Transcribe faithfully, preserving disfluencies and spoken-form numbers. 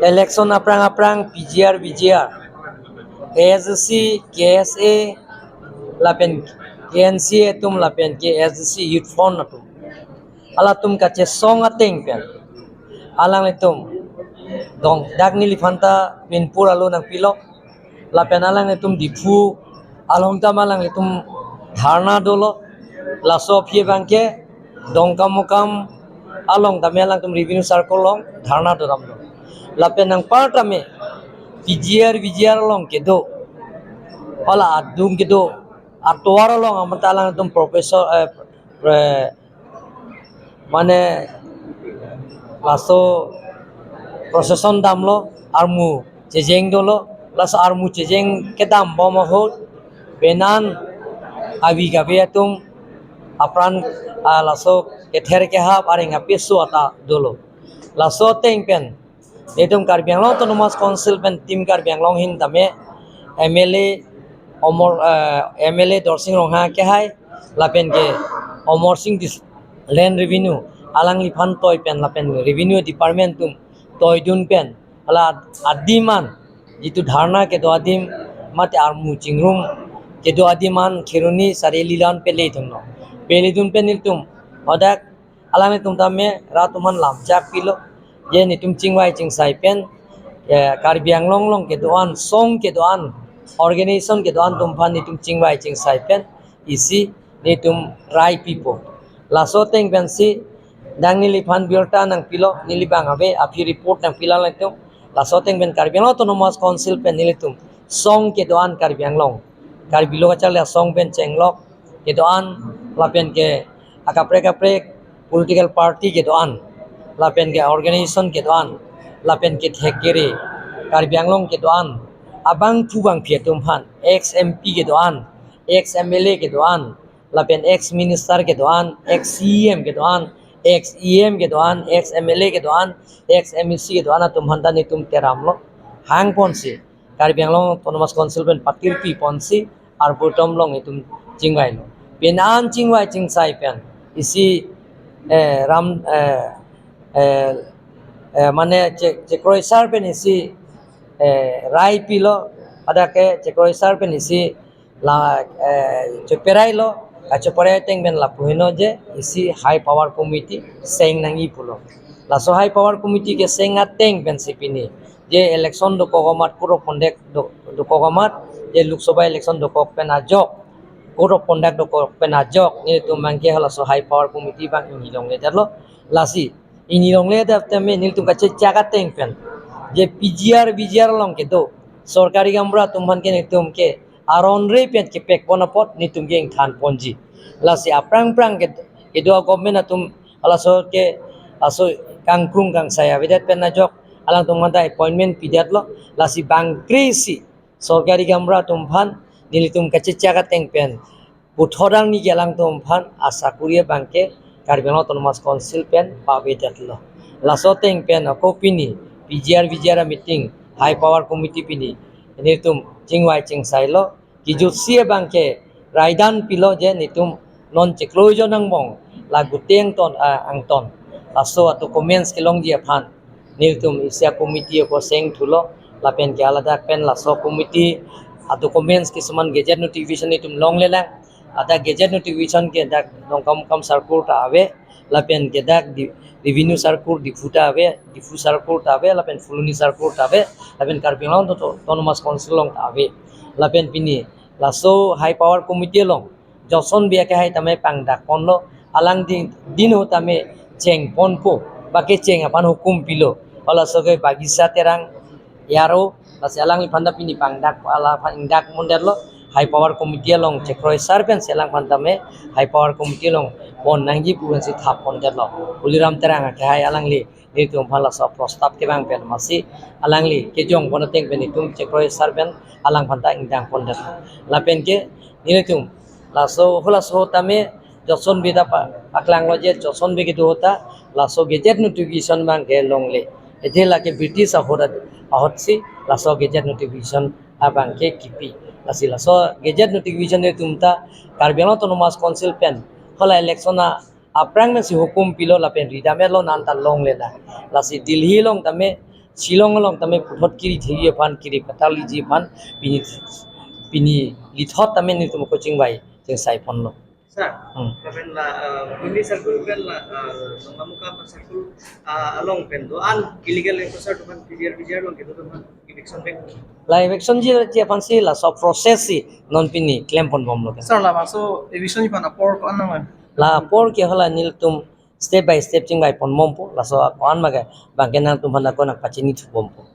Election aphrang aphrang P G R, V G R, A S D C, K S A, lapen K N C A atum lapen K S D C Youth Front atum, halatum kachesong ateng pen alanglitum dong dak neliphan ta Minpur alo nangpilo, lapen alanglitum Diphu along tame alanglitum dharna dolo. Laso aphi abangke Dongkamukam along tame alangtum revenue circle along dharna dodamlo. Lapen anpar tame P G R, V G R along kedo, hala adung kedo atovar along amat alangtum professor, eh, pre-, mane laso procession damlo, armu chejeng dolo. Laso armu chejeng kedam bom ahut penan avi kave atum apran, ah, laso kether kehap areng apeso ata dolo. Laso ateng pen itum Karbi Anglong Autonomous Council pen Team Karbi Anglong ahin tame M L A Omor, eh, M L A Dorsing Ronghang kehai lapen ke Omor Sing dis Land Revenue alangliphan toi pen lapen Revenue Department atum toi dun pen hala adim an, jitu dharna kedo adim mate armu chingrum kedo adim an Kheroni Sari Lilan pele thumno. Pele dun pen nelitum hadak alanglitum tame rat atum aphan lamchak pilo, je netum chingvai chingsai pen, eh, Karbi Anglong along kedo-an, song kedo-an, organization kedo-an atum aphan netum chingvai chingsai pen isi netum rai pipo. Laso ateng pensi dak neliphan birta nangpilo, neli abang ave aphi report nangpilo alanglitum. Laso ateng pen Karbi Anglong Autonomous Council pen nelitum song kedo-an Karbi Anglong, Karbi Lo Kacharli Asong pen chenglok kedo-an, lapen ke akaprek kaprek political party kedo-an, lapen ke organization kedo-an, lapen ke thek kere Karbi Anglong kedo-an, abangphu bangphi atum aphan, ex M P kedo-an, ex M L A kedo-an, lapen ex minister kedo-an, ex C E M kedo-an, ex E M kedo-an, ex M L A kedo-an, ex M A C kedo-an atum aphan ta netum teramlo. Hang ponsi Karbi Anglong Autonomous Council pen patirpi ponsi arboretum along itum chingvailo. Penan chingvai chingsai pen isi, eh, ram, eh, eh, eh, mane che-, chekroisar pen isi, eh, rai pilo, hadak ke chekroisar pen isi la, eh, cheperailo, kacheperai ateng pen lapu heno je isi High Power Committee seng nangji pulo. Laso High Power Committee keseng ateng pensi pini je election dokok amat, code of conduct do-, dokok amat, je Lok Sabha election dokok pen ajok, code of conduct dokok pen ajok, netum abangke halaso High Power Committee abang ingni longledetlo. Lasi ingni longledet tame netum kachechak ateng pen je P G R, V G R along kedo sorkari gaonbura atum aphan ke netum ke aron re pen kepek pon apot netum ke ingthan ponji. Lasi aphrang phrang ke, kedo a-government atum halaso ke aso kangkrung kangsai avedet pen ajok alangtum aphanta appointment pidetlo. Lasi bangkre si sorkari gaonbura atum aphan nelitum kachechak ateng pen puthot arni ke alangtum aphan asakuri abangke Karbi Anglong Autonomous Council pen pavedetlo. Laso ateng pen ako pini P G R V G R meeting, High Power Committee pini netum chingvai chingsailo. Kijutsi abangke raidan pilo je netum non chiklo jon angbong la guteng ton, ah, angton laso a-documents kelongji aphan nelitum isi a-committee ako seng thulo, lapen ke haladak pen laso committee a-documents kisuman gazette notification netum longlelang. Hadak gazette notification ke dak Dongkamukam circle ta ave, lapen ke dak di revenue circle Diphu ta ave, Diphu circle ta ave, lapen Phuloni circle ta ave, lapen Karbi Anglong Auto-, Autonomous Council along ta ave. Lapen pini laso High Power Committee along Johnson Bey akehai tame pangdak ponlo, alang din, din ho tame cheng ponpo, bake cheng aphan hukum pilo. Halaso ke Bagisa Terang Yaro, lasi alangliphan ta pini pangdak, alaphan ingdak pondetlo, High Power Committee along chekroisar pensi alangphan tame High Power Committee along pon nangji pu pensi thap pondetlo. Tuliram Terang akehai alangli netum aphan laso prostap kevang pen masi alangli kejong pon ateng pen netum chekroisar pen alangphan ta ingdang pondetlo. Lapen ke netum laso halaso tame Johnson Bey ta pa-, paklanglo je Johnson Bey kedo ta laso gazette notification abangke longle. Athe lake British ahut, ahutsi laso gazette notification abangke kipi. Lasi laso gazette notification netum ta Karbi Anglong Autonomous Council pen hala election a aphrang pensi hukum pilo lapen ridam-etlo, non ta longlelang. Lasi Delhi along tame Shillong along tame puthot kiri thiri aphan, kiri pataliji aphan, pini, pini lithot tame nelitum ako chingvai, chingsai ponlo. Sir, Hmm. Lapen la, uh, Bindi circle pen la, uh, Dongkamukam circle, uh, along pen do-an illegal enforcer atum aphan P G R, P G R along kedo atum aphan eviction back. La evictionji aphansi laso process si non pini klem ponbomlo. Sir, labangso evictionji aphan apor ko-an nang? La apor ke hala nelitum step by step chingvai ponbompo, laso ko-an ma ke bangke nangtum aphan ako nangpachini thubompo.